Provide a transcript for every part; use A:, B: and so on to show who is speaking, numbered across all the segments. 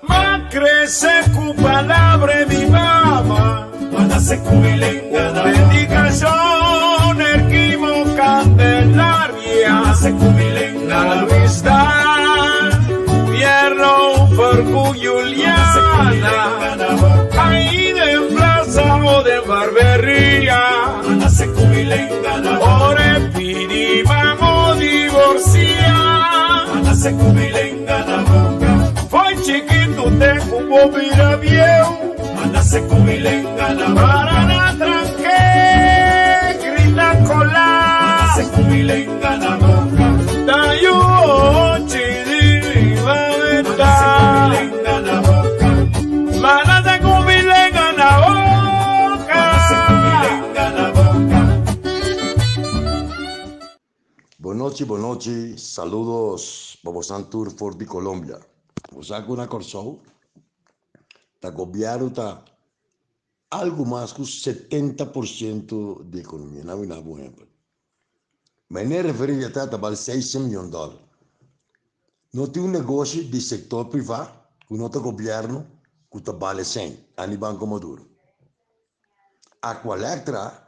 A: M'a krese ku palabra e mi mama. Predikashon Erquimo Candelaria Na Luis Daal Pierre Ofer ku Juliana Ahí den plaza o den barberia Ora e pidi mamo divorcia. Fo'i chikitu te ku bo bira bieu. Para na tranke, grita kola. Ta yu ochi di riba meta. Manase ku mi lenga na boka.
B: Bonochi bonochi saludos pa bosan tur for di Colombia. Bo sa ku na Kòrsou ta gobièrnu ta algu mas ku 70% di ekonomia. Nan wina bo ehèmpel. Mene referí ata ta bal seis miyon dòler. No tin un negoshi di sektor privá ku no ta gobièrnu ku ta bal esei, ani Banko Maduro. Aqualectra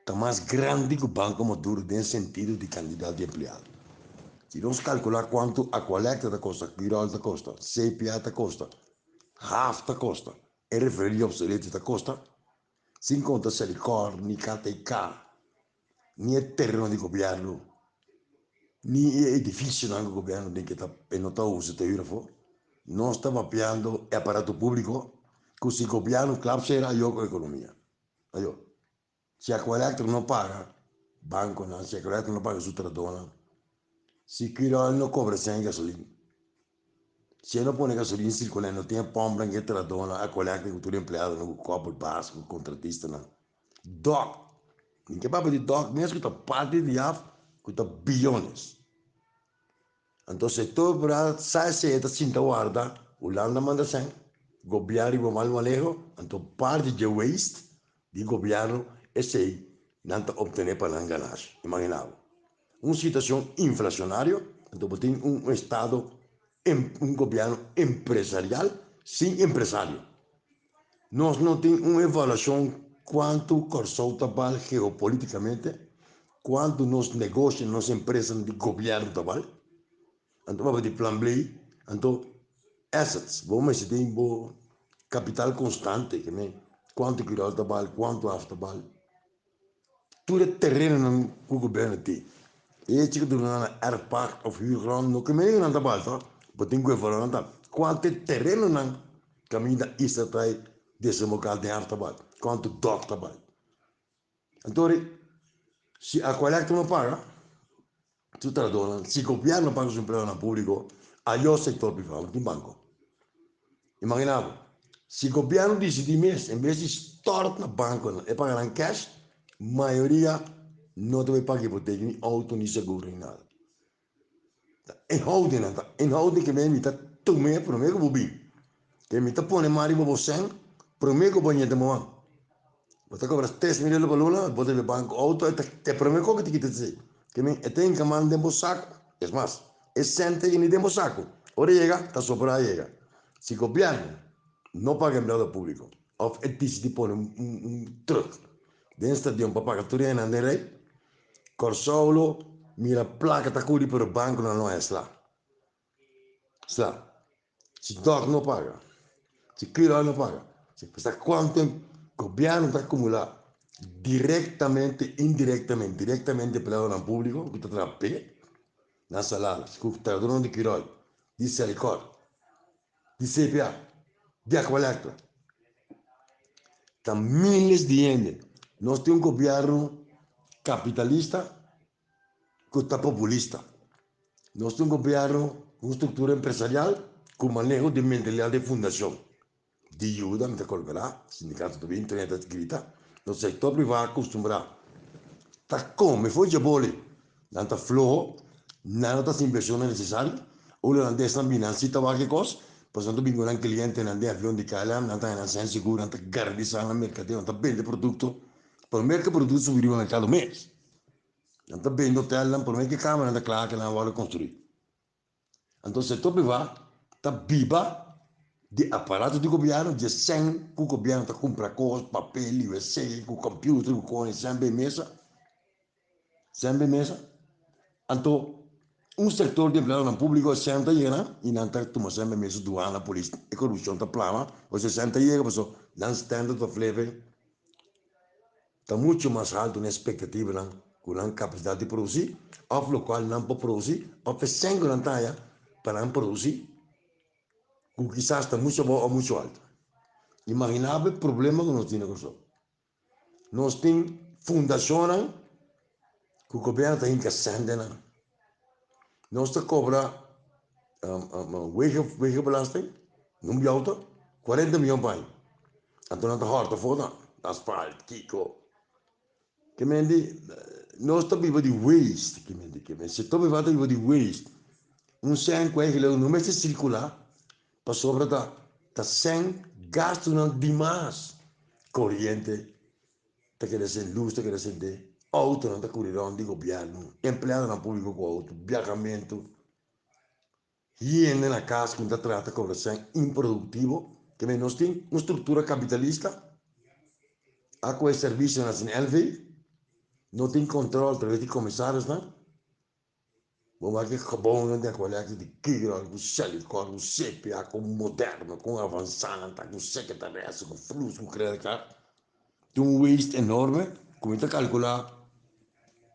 B: ta mas grandi ku Banco Maduro den sentido di kantidat di empleado. Si nos kalkulá kuantu Aqualectra ta kosta, Curoil ta kosta, CPA ta kosta, Haf ta kosta, e refineria obsoleto ta kosta, sin konta Selikor, ni KTK, ni e tereno di gobièrnu, ni e edifisionan ku gobièrnu tin ke ta e no ta usa ta hür afó. Nos ta papiando e aparato públiko ku si gobièrnu klap sera ayo ku ekonomia. Ayo. Si Aqualectra no paga bankonan, si Aqualectra no paga su trahadónan, si Curoil no kobra sèn gasolin, si e no pone gasolin sirkulá e no tin e pòmpnan ku e trahadónan, Aqualectra ku tur empleadonan ku kòpel bas ku kontratistanan. Dòk. Mi ke papia di dòk mes ku ta parti di af ku ta biyones. Anto sektor privado sa esei e ta sinta warda Hulanda manda sèn, gobièrnu riba mal maneho, anto parti dje waste di gobièrnu esei nan ta optené pa nan ganashi. Imaginá bo. Un situashon inflashonario, anto bo tin un estado, un gobièrnu empresarial sin empresario. Nos no tin un evaluashon kuantu Kòrsou ta bal geopolitikamente, kuantu nos negoshi, nos empresanan di gobièrnu ta bal. Anto papia di plan blei, anto assets, bo mester tin bo kapital konstante, ke men kuantu Curoil ta bal, kuantu haf ta bal. Tur e terenonan ku gobièrnu tin, e hecho ku duna nan erfpacht òf huurgrond no ke menen ku nan ta bal tòg, bo tin ku evaluá nan tambe. Kuantu e terenonan kaminda isla ta desemboká den haf ta bal, kuantu dòk ta bal. Anto si Aqualectra no paga su trahadónan, si gobièrnu no paga su empleadonan públiko, ayó sektor privado no tin banko. Imaginá bo, si gobièrnu disidí mes, en bes di stòrt na bankonan e paga nan kèsh, mayoria no ta bai paga hipoteka, ni outo, ni seguro, ni nada. Ta inhouding nan ta, inhouding ke mi ta tum'é promé ku bo bin. Ke mi ta pone man riba bo sèn promé ku bo ñete moan. Bo ta kobra 3000 euro pa luna, bo ta debe banko outo, e ta e promé kos ku ta kita esei. Ke mi e ta hinka man den bo saku, es mas, e sèn ta yeni den bo saku. Ora e yega, ta sobrá yega. Si gobièrnu no paga empleado públiko òf e disidí pone un trùk den stadion pa paga tur hendenan den rei, Kòrsou lo mira plaka ta kuri pero bankonan no a sla. Sla. Si dòk no paga, si Curoil no paga, si sa kuantu gobièrnu ta akumulá direktamente, indirektamente, direktamente empleadonan públiko ku ta traha p'e nan salaris, ku trahadónan di Curoil, di Selikor, di CPA, di Aqualectra. Ta miles di hende. Nos tin un gobièrnu kapitalista ku ta populista. Nos tin un gobièrnu ku un struktura empresarial ku maneho di mentalidat di fundashon. Di yuda mi ta kolberá, sindikato ta bin, tur hende ta grita. Nos sektor privá a kustumbrá ta kome for dje boli. Nan ta floho, nan no ta hasi invershonnan nesesario. Ora nan des nan bin nan si ta wak e kos, pasobra nan ta bin ku nan klientenan den avion di KLM, nan ta haña nan sèn sigur, nan ta garantisa nan merkadeo, nan ta bende produkto. Promé ku e produkto subi riba merkado mes. Nan ta bende hotelnan promé ku e kameranan ta kla ku nan a wòrdu konstruí. Anto sektor privá ta biba di aparato di gobièrnu, di e sèn ku gobièrnu ta kumpra kos, papel, USA, ku kòmpiuter, ku kos, e sèn bei mesa, sèn bei mesa. Anto un sektor di empleadonan públiko e sèn ta yega nan i nan ta tuma sèn bei mesa, duana, polis, e korupshon ta plama, pasobra e sèn ta yega pasobra nan standard of living ta muchu mas haltu na espektativanan ku nan kapasidat di produsí òf lokual nan por produsí òf e sèn ku nan ta haña pa nan produsí ku kisas ta muchu abou òf muchu altu. Imaginá bo e problema ku nos tin na Kòrsou. Nos tin fundashonnan ku gobièrnu ta hinka sèn den nan. Nos ta kobra wegenbelasting, un auto, 40 miyon pa aña. Anto nan ta hòrta afó nan, asfalt, kiko. Ke men di, nos ta biba di waste, ke men di, ke men sektor privado ta biba di waste. Un sèn ku eigenlijk no mester sirkulá, pasobra ta ta sèn gastunan dimas. Koriente ta keda sin lus, ta keda sin de, outonan ta kuri rònt di gobièrnu, empleadonan públiko ku outo, biahamentu. Hende na kas ku ta traha ta kobra sèn improduktivo, ke men nos tin un struktura kapitalista a kohe servisionan sin NV, no tin kontrol atraves di komisariosnan. Bo wak e gebouwnan di Aqualectra di Kigron ku Selikor ku CPA ku moderno ku avansá nan ta ku sekretaresa ku flus ku credit card. Tin un waste enorme ku mi ta kalkulá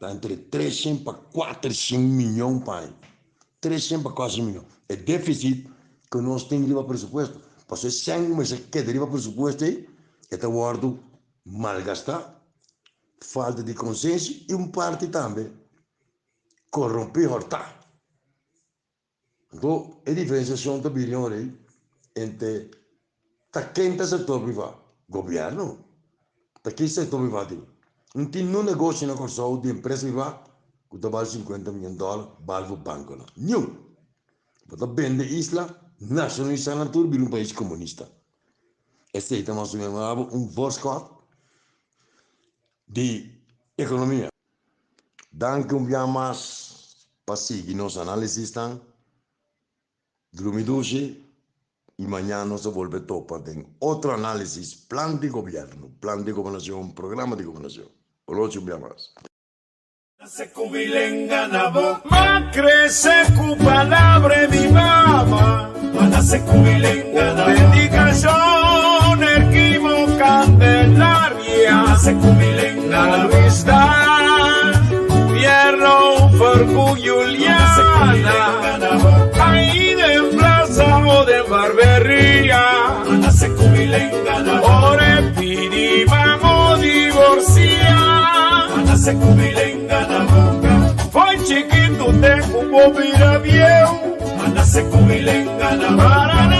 B: ta entre 300 pa 400 miyon pa aña. 300 pa 400 miyon. E deficit ku nos tin riba presupuesto. Pasobra e sèn ku mester keda riba presupuesto ei e ta wòrdu malgastá, falta di konsenshi i un parti tambe korompí hòrtá. Anto e diferensiashon ta bini ora ei entre ta ken ta sektor privá, gobièrnu. Ta ki sektor privá tin? No tin niun negoshi na Kòrsou di empresa privá ku ta bal sinkuenta mion dòler balvo bankonan. Niun! Bo ta bende isla, nashonalisá nan tur bira un pais komunista. Esei ta mas o menos abo un voorschot di ekonomia. Danki un bia mas pa sigui nos análisisnan. Drumi dushi i mañan nos ta bolbe topa den otro análisis, plan di gobièrnu, plan di gobernashon, programa di gobernashon. Onochi un bia mas.
A: Ma crece cu palabra mi mama. Dedicacion Erquimo Candelaria Na amistad Fierro Fercu Juliana Ahí den plaza o den barberia Ora e pidi mamo divorcia Foi chikitu te ku bo bira bieu. Para.